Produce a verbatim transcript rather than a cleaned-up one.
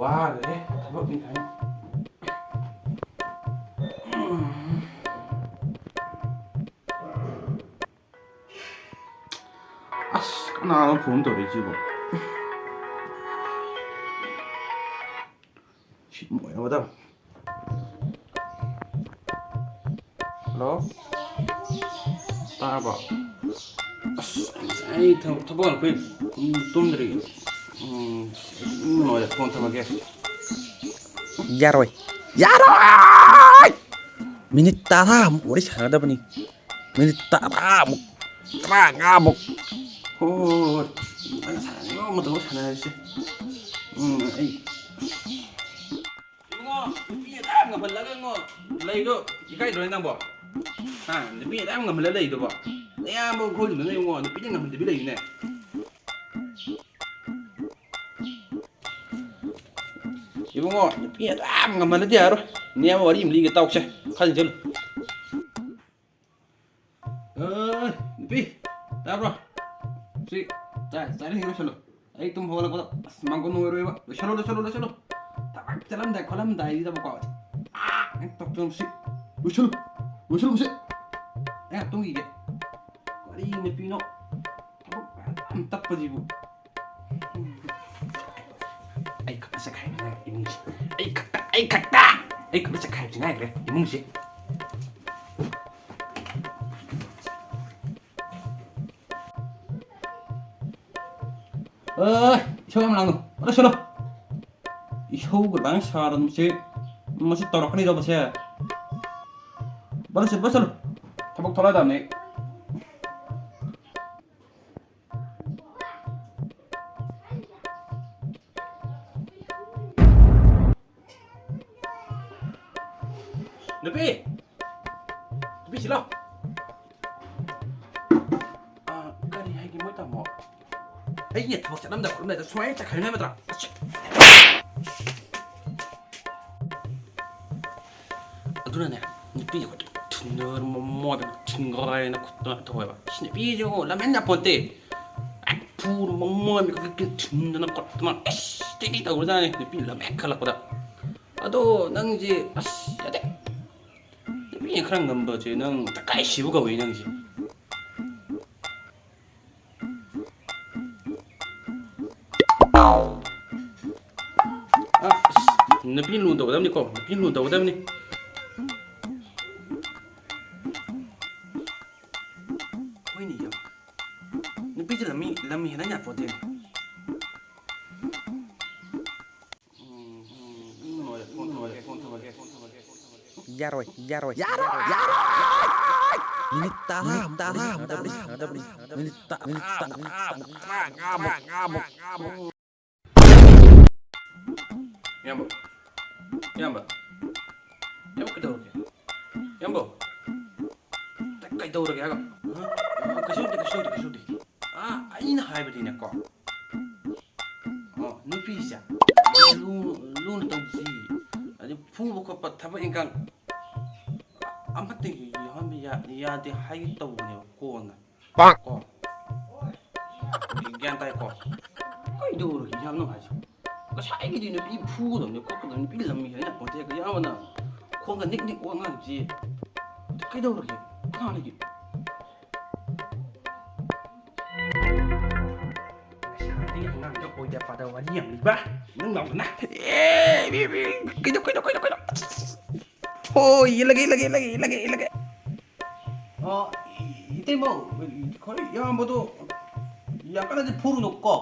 ꯋꯥꯈ꯭ꯔꯦ ꯊꯕꯛꯅꯤ ꯀꯥꯏꯅ꯫ ꯑꯁ, ꯀꯅꯥꯅꯣ ꯐꯣꯟ ꯇꯧꯔꯛꯏꯁꯤꯕꯣ? ꯁꯤ ꯂꯣꯏꯔꯕꯗ꯫ ꯍꯜꯂꯣ? ꯇꯥꯔꯕꯣ? ꯑꯁ, ꯑꯩ ꯊꯕꯛ, ꯊꯕꯛ ꯍꯜꯂꯛꯄꯩ, ꯎꯝ, ꯇꯨꯝꯗ꯭ꯔꯤ꯫ ꯎꯝ, ꯎꯝ, ꯂꯣꯏꯔꯦ, ꯐꯣꯟ ꯊꯝꯃꯒꯦ꯫ ꯌꯥꯔꯣꯏ꯫ ꯌꯥꯔꯣꯏ! ꯃꯤꯅꯤꯠ ꯇꯔꯥꯃꯨꯛ ꯋꯥꯔꯤ ꯁꯥꯟꯅꯒꯗꯕꯅꯤ꯫ ꯃꯤꯅꯤꯠ ꯇꯔꯥꯃꯨꯛ, ꯇꯔꯥꯃꯉꯥꯃꯨꯛ꯫ ꯍꯣꯏ, ꯍꯣꯏ, ꯍꯣꯏ, ꯍꯣꯏ꯫ ꯑꯩꯅ ꯁꯥꯟꯅꯅꯤꯡꯕ ꯃꯇꯝꯗ ꯁꯥꯟꯅꯔꯁꯤ꯫ ꯎꯝ, ꯑꯩ ꯏꯕꯨꯡꯉꯣ, ꯅꯨꯄꯤ ꯑꯗꯥ ꯉꯝꯍꯜꯂꯒ ꯏꯉꯣ, ꯂꯩꯗꯣ ꯏꯀꯥꯏꯗ꯭ꯔꯣ ꯅꯪꯕꯣ? ꯍꯥ? ꯅꯨꯄꯤ ꯑꯗꯥ ꯉꯝꯍꯜꯂ ꯂꯩꯗꯨꯕꯣ? ꯅꯌꯥꯝꯕ ꯑꯩꯈꯣꯏꯗꯨꯅ ꯏꯉꯣ, ꯅꯨꯄꯤꯅ ꯉꯝꯍꯟꯗꯕꯤ ꯂꯩꯅꯦ꯫ ꯏꯕꯨꯡꯉꯣ, ꯅꯨꯄꯤ ꯑꯗꯥ ꯉꯝꯍꯜꯂꯗꯤ ꯌꯥꯔꯣꯏ꯫ ꯅꯌꯥꯝꯕ ꯋꯥꯔꯤ ꯑꯃ ꯂꯤꯒꯦ ꯇꯥꯎꯁꯦ꯫ ꯈꯜꯂꯤ ꯆꯠꯂꯨ꯫ ꯑ, ꯅꯨꯄꯤ, ꯇꯥꯕ꯭ꯔꯣ? ꯁꯤ, ꯆꯥ-, ꯆꯥꯔꯤꯉꯩ ꯂꯣꯏꯁꯜꯂꯨ꯫ ꯑꯩ ꯇꯨꯝ ꯍꯧꯒꯠꯂꯛꯄꯗ, ꯑꯁ, ꯃꯥꯡꯒꯣꯟ ꯑꯣꯏꯔꯣꯏꯕ꯫ ꯂꯣꯏꯁꯜꯂꯨ, ꯂꯣꯏꯁꯜꯂꯨ, ꯂꯣꯏꯁꯜꯂꯨ꯫ ꯊꯕꯛ ꯆꯠꯂꯝꯗꯥꯏ ꯈꯣꯠꯂꯝꯗꯥꯏꯁꯤꯗꯕꯀꯣ꯫ ꯑꯥ, ꯍꯦꯛ ꯇꯧꯗꯅ ꯁꯤ, ꯂꯣꯏꯁꯜꯂꯨ, ꯂꯣꯏꯁꯜꯂꯨ ꯁꯤ꯫ ꯑꯩ ꯉꯥꯛ ꯇꯨꯝꯈꯤꯒꯦ꯫ ꯀꯔꯤ ꯅꯨꯄꯤꯅꯣ? ꯊꯕꯛ ꯃꯌꯥꯝ ꯇꯞꯄꯁꯤꯕꯨ꯫ ꯑꯩ ꯈꯛꯇ ꯆꯠꯈꯥꯏꯕꯁꯤ ꯉꯥꯏꯈ꯭ꯔꯦ ꯏꯃꯨꯡꯁꯦ꯫ ꯑꯩ ꯈꯛꯇ, ꯑꯩ ꯈꯛꯇ, ꯑꯩ ꯈꯛꯇ ꯆꯠꯈꯥꯏꯕꯁꯤ ꯉꯥꯏꯈ꯭ꯔꯦ ꯏꯃꯨꯡꯁꯦ꯫ ꯑꯦ, ꯏꯁꯧ ꯌꯥꯝ ꯂꯥꯡꯅꯨ꯫ ꯕꯔ ꯁꯣꯂꯣ꯫ ꯏꯁꯧꯒ ꯂꯥꯡ ꯁꯥꯗꯅ ꯃꯁꯤ, ꯃꯁꯤ ꯇꯧꯔꯛꯀꯅꯤꯗꯣ ꯃꯁꯦ꯫ ꯕꯔ ꯁꯣ-, ꯕꯔ ꯁꯣꯂꯣ꯫ ꯊꯕꯛ ꯊꯣꯛꯂꯛꯑꯗꯕꯅꯤ꯫ ꯅꯨꯄꯤ! ꯅꯨꯄꯤ, ꯁꯤ ꯂꯥꯎ꯫ ꯑ, ꯀꯔꯤ ꯍꯥꯏꯒꯦ ꯃꯣꯏ ꯇꯥꯃꯣ? ꯑꯩꯒꯤ ꯊꯕꯛ ꯆꯠꯂꯝꯗꯥꯏ ꯈꯣꯠꯂꯝꯗꯥꯏꯗ ꯁꯨꯃꯥꯏꯅ ꯆꯠꯈ꯭ꯔꯅꯤ ꯍꯥꯏꯕ ꯅꯠꯇ꯭ꯔꯥ? ꯑꯗꯨꯅꯅꯦ, ꯅꯨꯄꯤꯁꯦ ꯑꯩꯈꯣꯏ ꯊꯤꯡꯅ-, ꯃꯣꯏꯗ ꯊꯤꯡꯒꯥꯏꯅ ꯈꯣꯠꯇꯅ ꯇꯧꯋꯦꯕ꯫ ꯏꯁ, ꯅꯨꯄꯤꯁꯤꯕꯨ ꯂꯝꯍꯦꯟ ꯌꯥꯄꯣꯟꯇꯦ꯫ ꯐꯨꯔ ꯃꯃꯣꯟ ꯃꯤꯈꯛ ꯊꯤꯟꯗꯅ ꯈꯣꯠꯇꯅ ꯑꯁ ꯇꯤꯇꯤ ꯇꯧꯔꯖꯥꯠꯅꯤ ꯅꯨꯄꯤ ꯂꯝ ꯍꯦꯛ ꯈꯜꯂꯛꯄꯗ꯫ ꯑꯗꯣ ꯅꯪꯁꯦ ꯑꯁ ꯌꯥꯗꯦ꯫ ꯅꯨꯄꯤꯅ ꯈꯔ ꯉꯝꯕꯁꯦ ꯅꯪ ꯇꯀꯥꯏ ꯁꯤꯕ ꯀꯧꯏ ꯅꯪꯁꯦ꯫ ꯑ, ꯑꯁ, ꯅꯨꯄꯤ ꯂꯨꯅ ꯇꯧꯒꯗꯕꯅꯤꯀꯣ, ꯅꯨꯄꯤ ꯂꯨꯅ ꯇꯧꯒꯗꯕꯅꯤ꯫ ꯍꯣꯏꯅꯦ, ꯏꯌꯥꯝꯕ꯫ ꯅꯨꯄꯤꯁꯦ ꯂꯝꯃꯤ, ꯂꯝꯃꯤ ꯍꯦꯟꯅ ꯌꯥꯄꯣꯠꯇꯦꯅꯦ꯫ ꯌꯥꯔꯣꯏ, ꯌꯥꯔꯣꯏ, ꯌꯥꯔꯣꯏ, ꯌꯥꯔꯣꯏ, ꯌꯥꯔꯣꯏ꯫ ꯃꯤꯅꯤꯠ ꯇꯔꯥ, ꯃꯤꯅꯤꯠ ꯇꯔꯥ, ꯃꯤꯅꯤꯠ ꯇꯔꯥ, ꯃꯤꯅꯤꯠ ꯇꯔꯥ꯫ ꯏꯌꯥꯝꯕ, ꯏꯌꯥꯝꯕ, ꯏꯌꯥꯝꯕ ꯀꯩꯗꯧꯔꯒꯦ? ꯏꯌꯥꯝꯕ, ꯀꯩꯗꯧꯔꯒꯦ ꯍꯥꯏꯕ? ꯍꯥ? ꯀꯩꯁꯨ ꯇꯧꯗꯦ, ꯀꯩꯁꯨ ꯇꯧꯗꯦ, ꯀꯩꯁꯨ ꯇꯧꯗꯦ꯫ ꯑꯥ, ꯑꯩꯅ ꯍꯥꯏꯕꯗꯤꯅꯦꯀꯣ, ꯑꯣ, ꯅꯨꯄꯤꯁꯦ ꯂꯨ-, ꯂꯨꯅ ꯇꯧꯁꯤ, ꯑꯗꯩ ꯐꯨꯕ ꯈꯣꯠꯄ ꯊꯕꯛ ꯏꯟꯈꯥꯡ ꯑꯃꯠꯇ ꯌꯥꯎꯍꯟꯕ ꯌꯥ-, ꯌꯥꯗꯦ ꯍꯥꯏꯒꯦ ꯇꯧꯕꯅꯦꯕ ꯀꯣꯟꯅ꯫ ꯀꯣ꯫ ꯒ꯭ꯌꯥꯟ ꯇꯥꯏꯀꯣ? ꯀꯩꯗꯧꯔꯒꯦ ꯏꯌꯥꯝꯕ ꯍꯥꯏꯁꯦ? ꯉꯁꯥꯏꯒꯤꯗꯤ ꯅꯨꯄꯤ ꯐꯨꯒꯗꯕꯅꯤ ꯈꯣꯠꯀꯗꯕꯅꯤ, ꯅꯨꯄꯤ ꯂꯝꯃꯤ ꯍꯥꯏꯅ ꯄꯣꯠꯇꯦ꯫ ꯏꯌꯥꯝꯕꯅ ꯈꯣꯡꯒ ꯅꯤꯛ ꯅꯤꯛ ꯋꯥ ꯉꯥꯡꯉꯤꯁꯤ ꯀꯩꯗꯧꯔꯒꯦ? ꯀꯅꯥꯅꯒꯤ? ꯉꯁꯥꯏꯗꯒꯤ ꯑꯉꯥꯡꯗ ꯑꯣꯏꯗ ꯄꯥꯗ ꯋꯥꯔꯤ ꯌꯥꯝ ꯂꯤꯕ꯫ ꯅꯪ ꯂꯥꯎꯗꯅ꯫ ꯑꯦ, ꯃꯤ, ꯃꯤ, ꯀꯩꯅꯣ, ꯀꯩꯅꯣ, ꯀꯩꯅꯣ, ꯀꯩꯅꯣ? ꯍꯣꯏ, ꯏꯜꯂꯒꯦ, ꯏꯜꯂꯒꯦ, ꯏꯜꯂꯒꯦ, ꯏꯜꯂꯒꯦ, ꯏꯜꯂꯒꯦ꯫ ꯑꯣ, ꯏ-, ꯏꯇꯩꯃꯧ, ꯑꯩꯈꯣꯏ ꯏꯌꯥꯝꯕꯗꯣ ꯌꯥꯝ ꯀꯟꯅꯗꯤ ꯐꯨꯔꯨꯅꯨꯀꯣ꯫